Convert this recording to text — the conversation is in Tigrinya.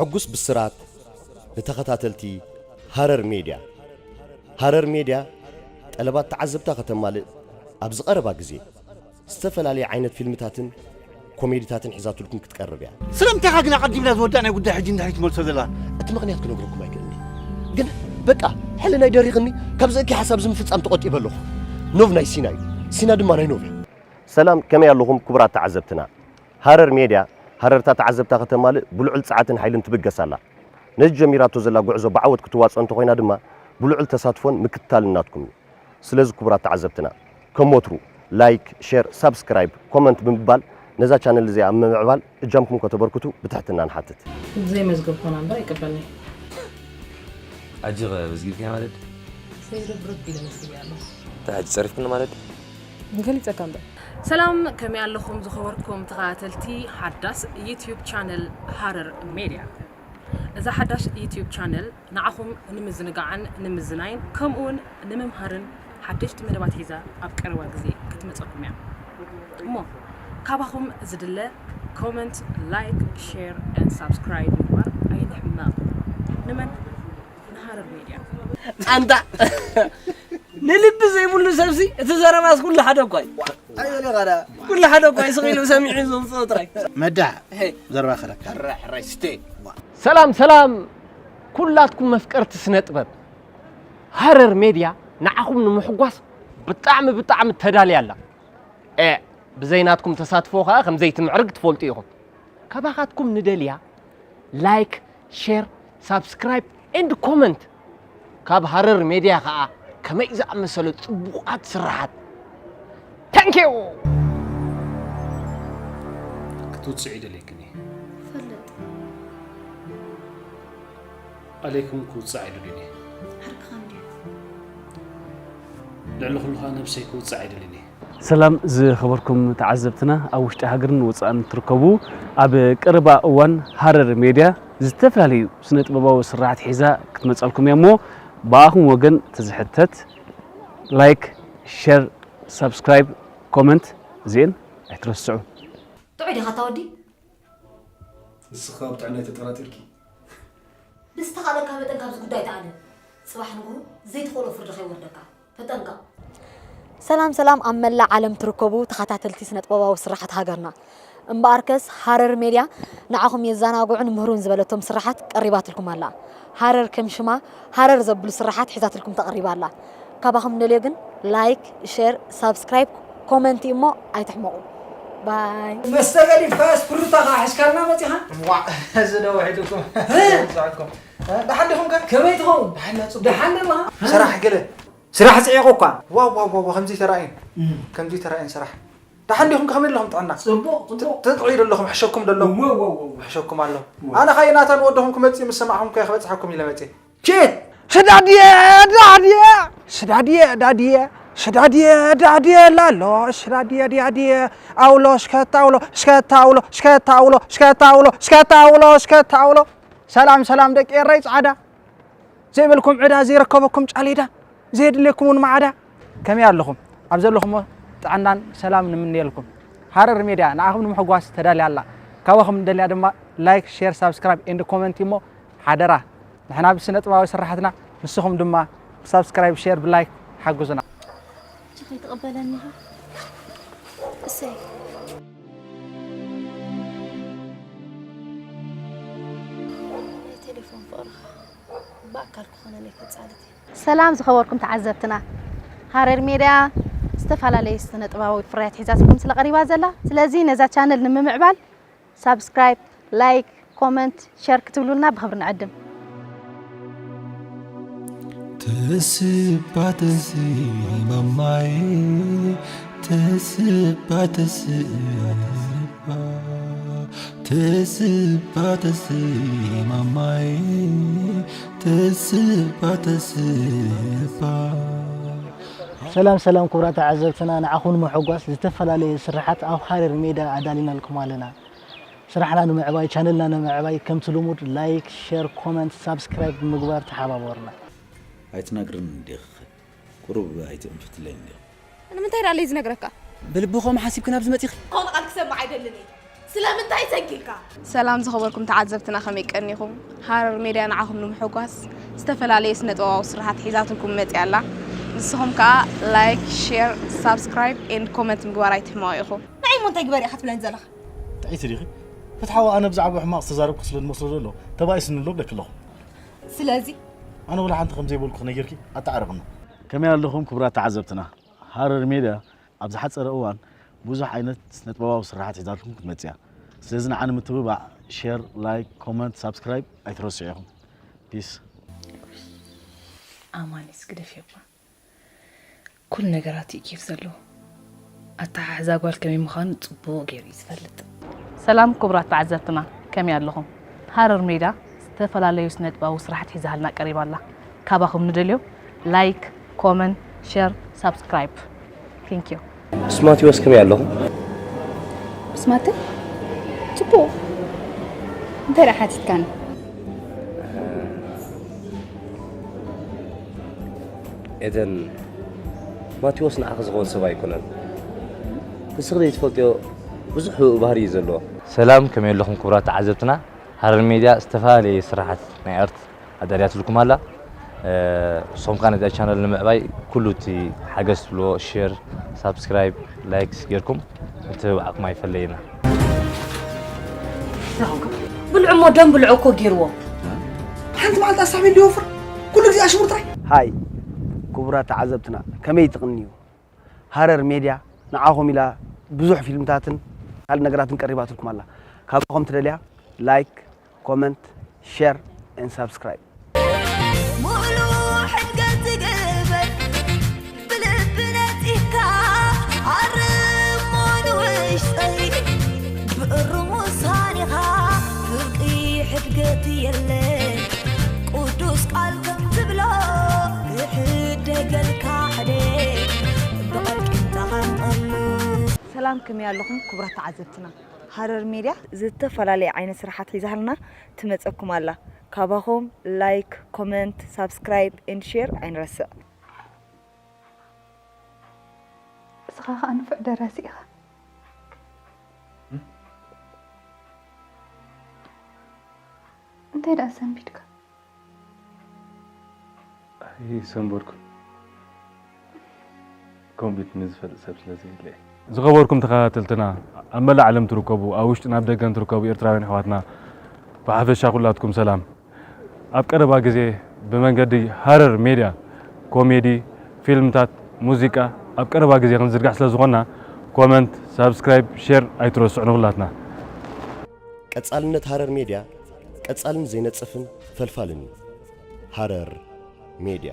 ሕጉስ ብስራት ንተኸታተልቲ ሃረር ሜድያ። ሃረር ሜድያ ጠለባት ተዓዘብታ ከተማልእ ኣብዚ ቀረባ ግዜ ዝተፈላለየ ዓይነት ፊልምታትን ኮሜዲታትን ሒዛትልኩም ክትቀርብ እያ። ስለምንታይ ኢኻ ግን ኣቐዲምና ዝወዳእናዮ ጉዳይ ሕጂ እንድሕር ትመልሶ ዘለኻ? እቲ ምኽንያት ክነግረኩም ኣይክእልን እየ። ግን በቃ ሕልናይ ደሪኽኒ፣ ካብ ዘእኪ ሓሳብ ዝምፍጻም ተቖጢበ ኣለኹ። ኖቭ ናይ ሲና እዩ፣ ሲና ድማ ናይ ኖቭ እዩ። ሰላም፣ ከመይ ኣለኹም ክቡራት ተዓዘብትና? ሃረር ሜድያ ሃረርታ ተዓዘብታ ከተማልእ ብልዑል ጸዓትን ሓይልን ትብገስ ኣላ። ነዚ ጀሚራቶ ዘላ ጉዕዞ ብዓወት ክትዋጽኦ እንተኾይና ድማ ብልዑል ተሳትፎን ምክትታልን ናትኩም እዩ። ስለዚ ክቡራት ተዓዘብትና፣ ከም ወትሩ ላይክ፣ ሼር፣ ሳብስክራይብ፣ ኮመንት ብምባል ነዛ ቻነል እዚኣ ኣብ ምምዕባል እጃምኩም ከተበርክቱ ብትሕትና ንሓትት። ዘይመዝገብኩ ናምበር ኣይቅበልን'የ። ኣጆኸ መዝጊብካያ ማለት? ዘይርብርብ ኢለ መዝጊበያ ኣለኹ። እንታይ ሕጂ ጸሪፍክኒ ማለት? ገሊጸካ እምበር። ሰላም፣ ከመይ ኣለኹም ዝኸበርኩም ተኸታተልቲ ሓዳስ ዩትዩብ ቻነል ሃረር ሜድያ? እዛ ሓዳሽ ዩትዩብ ቻነል ንዓኹም ንምዝንጋዕን ንምዝናይን ከምኡውን ንምምሃርን ሓደሽቲ መደባት ሒዛ ኣብ ቀረባ ግዜ ክትመጸኩም እያ። እሞ ካባኹም ዝድለ ኮመንት፣ ላይክ፣ ሼር ኤንድ ሳብስክራይብ ምግባር ኣይንሕመቕ። ንመን? ንሃረር ሜድያ። ኣንታ ንልቢ ዘይብሉ ሰብሲ እቲ ዘረባስ ኩሉ ሓደ እኳ እዩ። ኣየለ ኻዳ ኩሉ ሓደ እኳ እዩ ስቕ ኢሉ ሰሚዑ ዘውፅኦ ጥራይ። መዳ ሄ። ዘረባ ከረካ። ሕራይ ሕራይ ስቴ። ሰላም ሰላም ኩላትኩም መፍቀርቲ ስነ ጥበብ። ሃረር ሜድያ ንዓኹም ንምሕጓስ ብጣዕሚ ብጣዕሚ ተዳልያ ኣላ። ኤ ብዘይ ናትኩም ተሳትፎ ኸኣ ከም ዘይትምዕርግ ትፈልጡ ኢኹም። ካባኻትኩም ንደልያ ላይክ፣ ሼር፣ ሳብስክራይብ ኤንድ ኮመንት። ካብ ሃረር ሜድያ ኸኣ ከመይ ዝኣመሰለ ጽቡቓት ስራሓት። ታንኪዩ። ክትውጽዒ ደልየክን እየ። ፈልጥ። ኣለይኩም ክውጽዕ ኣይደልን እየ። ዓርክኻ እንድዩ። ልዕሊ ኩሉ ኸኣ ነብሰይ ክውጽዕ ኣይደልን እየ። ሰላም ዝኸበርኩም ተዓዘብትና፣ ኣብ ውሽጢ ሃገርን ወጻእን ትርከቡ፣ ኣብ ቀረባ እዋን ሃረር ሜድያ ዝተፈላለዩ ስነ ጥበባዊ ስራሓት ሒዛ ክትመጻልኩም እያ እሞ፣ ብኣኹም ወገን ተዝሕተት ላይክ፣ ሸር፣ ሳብስክራይብ፣ ኮመንት እዚኤን ኣይትረስዑ። ጥዑይ ዲኻ እታ ወዲ? ንስኻ ኣብ ጥዕናይ ተጠራጢርኪ? ብዝተኻእለካ መጠን ካብዚ ጉዳይ ተኣለ። ጽባሕ ንግሆ ዘይትኽእሎ ፍርዲ ከይወርደካ ተጠንቀቕ። ሰላም ሰላም፣ ኣብ መላእ ዓለም ትርከቡ ተኸታተልቲ ስነ ጥበባዊ ስራሓት ሃገርና፣ እምበኣርከስ ሃረር ሜድያ ንዓኹም የዘናግዑን ምህሩን ዝበለቶም ስራሓት ቀሪባትልኩም ኣላ። ሃረር ከም ሽማ ሃረር ዘብሉ ስራሓት ሒዛትልኩም ተቐሪባ ኣላ። ካባኹም ንደልዮ ግን ላይክ፣ ሼር፣ ሳብስክራይብ፣ ኮመንቲ እሞ ኣይትሕመቑ። ባይ። መስተ ገዲፍካስ ፍሩታ ኸዓ ሒዝካልና መጺኻ? ዋዕ፣ እዚ ዶ ውሒዱኩም? እ? ውጻእኩም። እ፣ ደሓን ዲኹም ከ? ከመይ ትኸውን? ደሓን፣ ጽቡቕ። ደሓን ኣለኻ? ስራሕ ገለ? ስራሕ ጽዒቑ እኳ። ዋው፣ ዋው፣ ዋው፣ ከምዚ ተራእየን። እም። ከምዚ ተራእየን ስራሕ። ደሓን ዲኹም ከ? ከመይ ኣለኹም ጥዕና? ጽቡቕ፣ ጽቡቕ። ት-፣ ትጥዕዩ ዶ ኣለኹም? ሕሸኩም ዶ ኣለኹም? እወ፣ እወ፣ እወ፣ እወ። ሕሸኩም ኣለኹ። እወ። ኣነ ኸኣ ናታ ንወደኹም ክመጽእ ምስ ሰማዕኹም ከ ክበጽሓኩም ኢለ መጽየ። ኪድ! ስዳድየ፣ ዳድየ፣ ስዳድየ፣ ዳድየ፣ ስዳድየ፣ ዳድየ ላሎ፣ ስዳድየ፣ ዳድየ፣ ኣውሎ፣ ሽከታ ኣውሎ፣ ሽከታ ኣውሎ፣ ሽከታ ኣውሎ፣ ሽከታ ኣውሎ፣ ሽከታ ኣውሎ፣ ሽከታ ኣውሎ። ሰላም፣ ሰላም ደቂ ኤረይ ጻዕዳ። ዘይበልኩም ዕዳ፣ ዘይረከበኩም ጫሌዳ፣ ዘየድልየኩም እውን ማዕዳ። ከመይ ኣለኹም? ኣብ ዘለኹሞ ጥዕናን ሰላም ንምንየልኩም። ሃረር ሜድያ ንዓኹም ንምሕጓስ ተዳልያ ኣላ። ካባኹም ንደልያ ድማ ላይክ፣ ሼር፣ ሳብስክራይብ ኤንድ ኮመንት እሞ ሓደራ። ንሕና ብስነ ጥበባዊ ስራሓትና፣ ንስኹም ድማ ብሳብስክራይብ፣ ሼር፣ ብላይክ ሓግዙና። እሺ፣ ከይትቕበለኒ ኢኻ? እሰይ። ናይ ቴሌፎን ፍቕርኻ ብኣካል ክኾነለይ ከጻልት እየ። ሰላም ዝኸበርኩም ተዓዘብትና፣ ሃረር ሜድያ ዝተፈላለዩ ስነ ጥበባዊ ፍርያት ሒዛትኩም ስለ ቀሪባ ዘላ፣ ስለዚ ነዛ ቻነል ንምምዕባል ሳብስክራይብ፣ ላይክ፣ ኮመንት፣ ሸር ክትብሉልና ብኽብሪ ንዕድም። ትስባ ተስማማይ፣ ትስባ ተስባ፣ ትስባ ተስማማይ፣ ትስባ ተስባ። ሰላም ሰላም ክቡራት ተዓዘብትና፣ ንዓኹም ንምሕጓስ ዝተፈላለየ ስርሓት ኣብ ሃረር ሜድያ ኣዳሊናልኩም ኣለና። ስራሕና ንምዕባይ፣ ቻነልና ንምዕባይ ከምቲ ልሙድ ላይክ፣ ሸር፣ ኮመንት፣ ሳብስክራይብ ብምግባር ተሓባበሩና። ኣይትነግርኒ እንዲኺ፣ ቁሩብ ኣይትእንፍትለይ እንዲኺ። ንምንታይ ደኣ ለይ ዝነግረካ? ብልቢ ከምኡ ሓሲብኪ ናብዚ መጺኺ? ዝኾነ ቃል ክሰምዕ ኣይደልን እየ። ስለምንታይ ሰንኪልካ? ሰላም ዝኸበርኩም ተዓዘብትና፣ ከመይ ቀኒኹም? ሃረር ሜድያ ንዓኹም ንምሕጓስ ዝተፈላለዩ ስነ ጥበባዊ ስራሓት ሒዛትልኩም መፅያ ኣላ። ንስኹም ከዓ ላይክ፣ ሼር፣ ሳብስክራይብ ኤንድ ኮመንት ምግባር ኣይትሕመቑ ኢኹም። ንዓይ እሞ እንታይ ግበር ኢኻ ትብለኒ ዘለኻ? ጥዒቲ ዲኺ? ፍትሓዊ ኣነ ብዛዕባ ሕማቕ ዝተዛረብኩ ስለ ዝመስሎ ዘሎ ተባኢስኒ ኣሎ ብለኪ ኣለኹ። ስለዚ ኣነ ወላ ሓንቲ ከም ዘይበልኩ ነጊርኪ ኣተዓርቕና። ከመይ ኣለኹም ክቡራት ተዓዘብትና? ሃረር ሜድያ ኣብ ዝሓጸረ እዋን ብዙሕ ዓይነት ስነጥበባዊ ስርሓት ሒዛልኩም ክትመጽእ እያ። ስለዚ ንዓ ንምትብባዕ ሼር፣ ላይክ፣ ኮመንት፣ ሳብስክራይብ ኣይትረስዑ ኢኹም። ፒስ። ኣማኒስ ግደፍ የባ። ኩሉ ነገራት እዩ ኬፍ ዘለዎ። ኣተሓሕዛ ጓል ከመይ ምዃኑ ጽቡቕ ገይሩ እዩ ዝፈልጥ። ሰላም ክቡራት ተዓዘብትና፣ ከመይ ኣለኹም? ሃረር ሜድያ ዝተፈላለዩ ስነጥበባዊ ስራሕቲ ሒዛልና ቀሪባ ኣላ። ካባኹም ንደልዮ ላይክ፣ ኮመንት፣ ሸር፣ ሳብስክራይብ። Thank you። ምስ ማቴዎስ ከመይ ኣለኹም? ምስ ማተ? ጽቡቕ። እንታይ ደኣ ሓቲትካኒ? ኤደን፣ ማቴዎስ ንዓኺ ዝኸውን ሰብ ኣይኮነን። ንስኺ ዘይትፈልጥዮ ብዙሕ ህቡእ ባህሪ እዩ ዘለዎ። ሰላም፣ ከመይ ኣለኹም ክቡራት ተዓዘብትና? ሃረር ሜድያ ዝተፈላለየ ስራሓት ናይ ኣርት ኣዳልያትልኩም ኣላ። እ፣ ንስኹም ከኣ ነዛ ቻነል ንምዕባይ ኩሉ እቲ ሓገዝ ትብልዎ ሼር፣ ሳብስክራይብ፣ ላይክስ ጌርኩም ምትብባዕኩም ኣይፈለየና። ብልዑ እሞ ደም ብልዑ እኮ ገይርዎ። ሓንቲ መዓልቲ ኣሳሕቢሉ ይወፍር፣ ኩሉ ግዜ ኣሽሙር ጥራይ። ሃይ ክቡራት ተዓዘብትና፣ ከመይ ትቕንዩ? ሃረር ሜድያ ንዓኹም ኢላ ብዙሕ ፊልምታትን ካልእ ነገራትን ቀሪባትልኩም ኣላ። ካባኹም ትደልያ ላይክ፣ ኮመንት፣ ሸር ኤንድ ሳብስክራይብ። ሙሉ ሕድገት ዝግበር ብልቢ ነጺህካ ኣርሞ ንውሽጠይ ብእሩም ውሳኔኻ ፍርቂ ሕድገት የለ ቅዱስ ቃል ከም ዝብሎ ክሕደገልካ ሕደ ብቐልቂን ተቐምጠሉ። ሰላም ከመይ ኣለኹም ክቡራት ተዓዘብትና? ሃረር ሜድያ ዝተፈላለየ ዓይነት ስራሓት ሒዛልና ትመጸኩም ኣላ። ካባኹም ላይክ፣ ኮመንት፣ ሳብስክራይብ ኤንድ ሼር ኣይንረስዕ። እስኻ ኸኣ ንፉዕ ደራሲ ኢኻ። እንታይ ደኣ ሰንቢድካ? ኣይሰንበድኩን። ኮምቢት ንዝፈልጥ ሰብ ስለ ዘየለ። ዝኸበርኩም ተኸታተልትና፣ ኣብ መላእ ዓለም ትርከቡ፣ ኣብ ውሽጥን ኣብ ደገን ትርከቡ ኤርትራውያን ኣሕዋትና፣ ብሓፈሻ ኩላትኩም ሰላም። ኣብ ቀረባ ግዜ ብመንገዲ ሃረር ሜድያ ኮሜዲ፣ ፊልምታት፣ ሙዚቃ ኣብ ቀረባ ግዜ ክንዝርጋሕ ስለ ዝኾንና፣ ኮመንት፣ ሳብስክራይብ፣ ሼር ኣይትረስዑ ንኹላትና። ቀጻልነት ሃረር ሜድያ ቀጻልን ዘይነጽፍን ፈልፋልን እዩ። ሃረር ሜድያ።